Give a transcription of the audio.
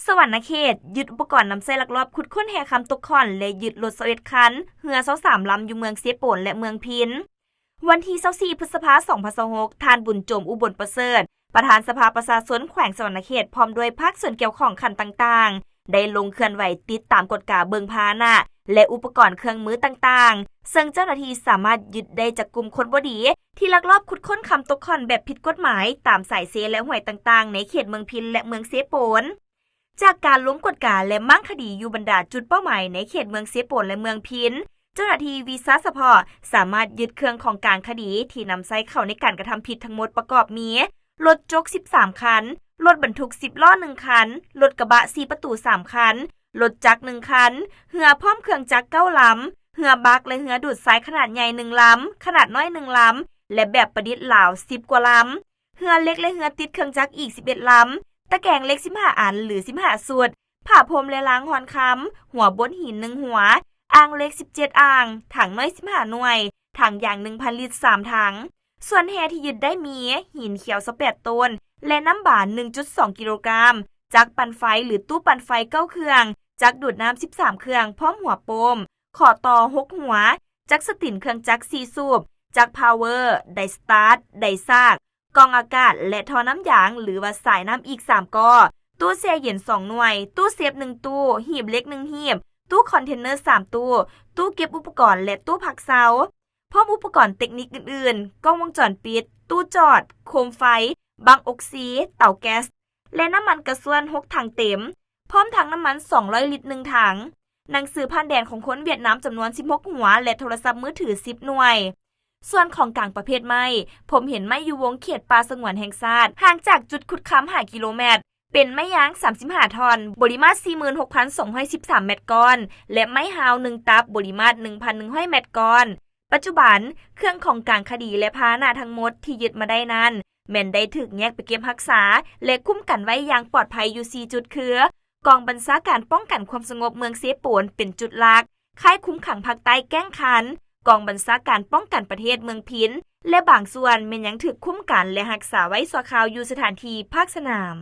ສະຫວັນນະເຂດ ຍຶດອຸປະກອນນຳໃຊ້ລັກລອບຂຸດຄົ້ນແຮ່ຄຳຕົກຂ້ອນ ແລະ ຍຶດລົດຊາວເອັດຄັນ, ເຮືອຊາວສາມລຳ ຢູ່ເມືອງເຊໂປນ ແລະ ເມືອງພິນ. ວັນທີຊາວສີ່ ພຶດສະພາ ສອງພັນຊາວຫົກ, ທ່ານ ບຸນໂຈມ ອຸບົນປະເສີດ ປະທານສະພາປະຊາຊົນແຂວງສະຫວັນນະເຂດ ພ້ອມດ້ວຍພາກສ່ວນກ່ຽວຂ້ອງຂັ້ນຕ່າງໆ ໄດ້ລົງເຄື່ອນໄຫວຕິດຕາມກວດກາເບິ່ງພາຫະນະ ແລະ ອຸປະກອນເຄື່ອງມືຕ່າງໆ, ເຊິ່ງເຈົ້າໜ້າທີ່ສາມາດຍຶດໄດ້ຈັບກຸມຄົນບໍ່ດີ ທີ່ລັກລອບຂຸດຄົ້ນຄຳຕົກຂ້ອນແບບຜິດກົດໝາຍ ຕາມສາຍເຊ ແລະ ຫ້ວຍຕ່າງໆ ໃນເຂດເມືອງພິນ ແລະ ເມືອງເຊໂປນ. ຈາກການລົງກວດກາ ແລະ ມ້າງຄະດີຢູ່ບັນດາຈຸດເປົ້າໝາຍໃນເຂດເມືອງເຊໂປນ ແລະ ເມືອງພິນ, ເຈົ້າໜ້າທີ່ວິຊາສະເພາະສາມາດຍຶດເຄື່ອງຂອງກາງຄະດີທີ່ນຳໃຊ້ເຂົ້າໃນການກະທຳຜິດທັງໝົດປະກອບມີ ລົດຈົກສິບສາມຄັນ, ລົດບັນທຸກສິບລໍ້ໜຶ່ງຄັນ, ລົດກະບະສີ່ປະຕູສາມຄັນ, ລົດຈັກໜຶ່ງຄັນ, ເຮືອພ້ອມເຄື່ອງຈັກເກົ້າລຳ, ເຮືອບັກ ແລະ ເຮືອດູດຊາຍຂະໜາດໃຫຍ່ໜຶ່ງລຳ, ຂະໜາດນ້ອຍໜຶ່ງລຳ ແລະ ແບບປະດິດລາວສິບກວ່າລຳ. ເຮືອເຫຼັກ ແລະ ເຮືອຕິດເຄື່ອງຈັກອີກສິບເອັດລຳ, ຕະແກງເຫຼັກສິບຫ້າອັນ ຫຼື ສິບຫ້າຊຸດ, ຜ້າພົມ ແລະ ລາງຮ່ອນຄຳ, ຫົວບົດຫີນໜຶ່ງຫົວ, ອ່າງເຫຼັກສິບເຈັດອ່າງ, ຖັງນ້ອຍສິບຫ້າໜ່ວຍ, ຖັງຢາງໜຶ່ງພັນລິດສາມຖັງ. ສ່ວນແຮ່ທີ່ຍຶດໄດ້ມີ ຫີນຂຽວຊາວແປດໂຕນ ແລະ ນ້ຳບາໜຶ່ງຈຸດສອງກິໂລກຣາມ, ຈັກປັ່ນໄຟ ຫຼື ຕູ້ປັ່ນໄຟເກົ້າເຄື່ອງ, ຈັກດູດນ້ຳສິບສາມເຄື່ອງ ພ້ອມຫົວໂປ້ມ, ຂໍ້ຕໍ່ຫົກຫົວ, ຈັກສະຕິນເຄື່ອງຈັກສີ່ສູບ, ຈັກພາວເວີ, ໄດສະຕາດ, ໄດສາກ, ກ່ອງອາກາດ ແລະ ທໍ່ນ້ຳຢາງ ຫຼືວ່າສາຍນ້ຳອີກສາມກໍ, ຕູ້ແຊ່ເຢັນສອງໜ່ວຍ, ຕູ້ເຊຟໜຶ່ງຕູ້, ຫີບເຫຼັກໜຶ່ງຫີບ, ຕູ້ຄອນເທນເນີສາມຕູ້, ຕູ້ເກັບອຸປະກອນ ແລະ ຕູ້ພັກເຊົາ, ພ້ອມອຸປະກອນເຕັກນິກອື່ນໆ, ກ້ອງວົງຈອນປິດ, ຕູ້ຈອດ, ໂຄມໄຟ, ບັ້ງອົກຊີ, ເຕົາແກັສ ແລະ ນ້ຳມັນກະຊວນຫົກຖັງເຕັມ, ພ້ອມທັງນ້ຳມັນສອງຮ້ອຍລິດໜຶ່ງຖັງ, ໜັງສືຜ່ານແດນຂອງຄົນຫວຽດນາມຈຳນວນສິບຫົກຫົວ ແລະ ໂທລະສັບມືຖືສິບໜ່ວຍ. ສ່ວນຂອງກາງປະເພດໄມ້, ພົບເຫັນໄມ້ຢູ່ວົງເຂດປ່າສະຫງວນແຫ່ງຊາດ, ຫ່າງຈາກຈຸດຂຸດຄຳຫ້າກິໂລແມັດ, ເປັນໄມ້ຍາງສາມສິບຫ້າທ່ອນ, ບໍລິມາດສີ່ໝື່ນຫົກພັນສອງຮ້ອຍສິບສາມແມັດກ້ອນ ແລະ ໄມ້ຮາວໜຶ່ງຕັບ, ບໍລິມາດໜຶ່ງພັນໜຶ່ງຮ້ອຍແມັດກ້ອນ. ປັດຈຸບັນ, ເຄື່ອງຂອງກາງຄະດີ ແລະ ພາຫະນະທັງໝົດທີ່ຍຶດມາໄດ້ນັ້ນ ແມ່ນໄດ້ຖືກແຍກໄປເກັບຮັກສາ ແລະ ຄຸ້ມກັນໄວ້ຢ່າງປອດໄພຢູ່ສີ່ຈຸດ ຄື ກອງບັນຊາການປ້ອງກັນຄວາມສະຫງົບເມືອງເຊໂປນເປັນຈຸດຫຼັກ, ຄ້າຍຄຸມຂັງພາກໃຕ້ແກ້ງຄັນ, ກອງບັນຊາການປ້ອງກັນປະເທດເມືອງພິນ ແລະ ບາງສ່ວນແມ່ນຍັງຖືກຄຸ້ມກັນ ແລະ ຮັກສາໄວ້ຊົ່ວຄາວຢູ່ສະຖານທີ່ພາກສະໜາມ.